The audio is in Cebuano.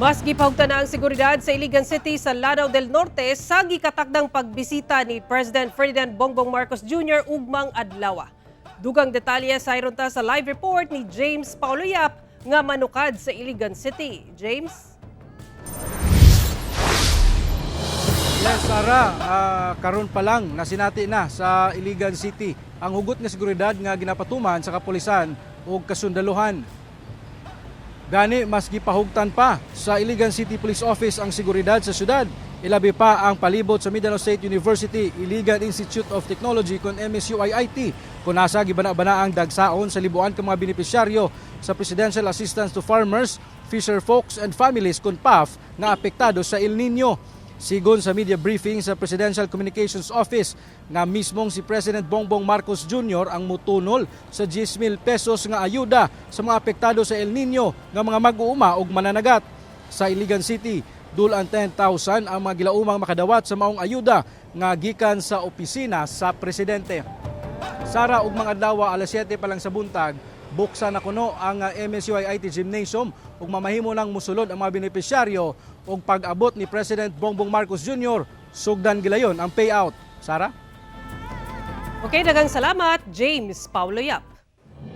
Mas gipahugtan na ang seguridad sa Iligan City sa Lanao del Norte sa gikatakdang pagbisita ni President Ferdinand Bongbong Marcos Jr. ugmang adlaw. Dugang detalye sa ta sa live report ni James Paulo Yap nga manukad sa Iligan City. James? Yes, Sara, karon pa lang nasinati na sa Iligan City ang hugot nga seguridad nga ginapatuman sa kapulisan ug kasundaluhan. Gani mas gipahugtan pa sa Iligan City Police Office ang seguridad sa syudad. Ilabi pa ang palibot sa Mindanao State University Iligan Institute of Technology kon MSUIIT kung nasa gibana-bana ang dagsaon sa libuan ka mga benepisyaryo sa Presidential Assistance to Farmers, Fisher Folks and Families kon PAFF nga apektado sa El Nino. Sigon sa media briefing sa Presidential Communications Office nga mismong si President Bongbong Marcos Jr. ang mutunol sa 10,000 pesos nga ayuda sa mga apektado sa El Nino nga mga mag-uuma ug mananagat. Sa Iligan City, dulan 10,000 ang mga gilaumang makadawat sa maong ayuda nga gikan sa opisina sa presidente. Sara, ug mga adlaw, alas 7 pa lang sa buntag, buksan na kuno ang MSUIIT Gymnasium ug mamahimo nang musulod ang mga benepisyaryo ug pag-abot ni President Bongbong Marcos Jr., sugdan gilayon ang payout. Sara? Okay, daghang salamat, James Paulo Yap.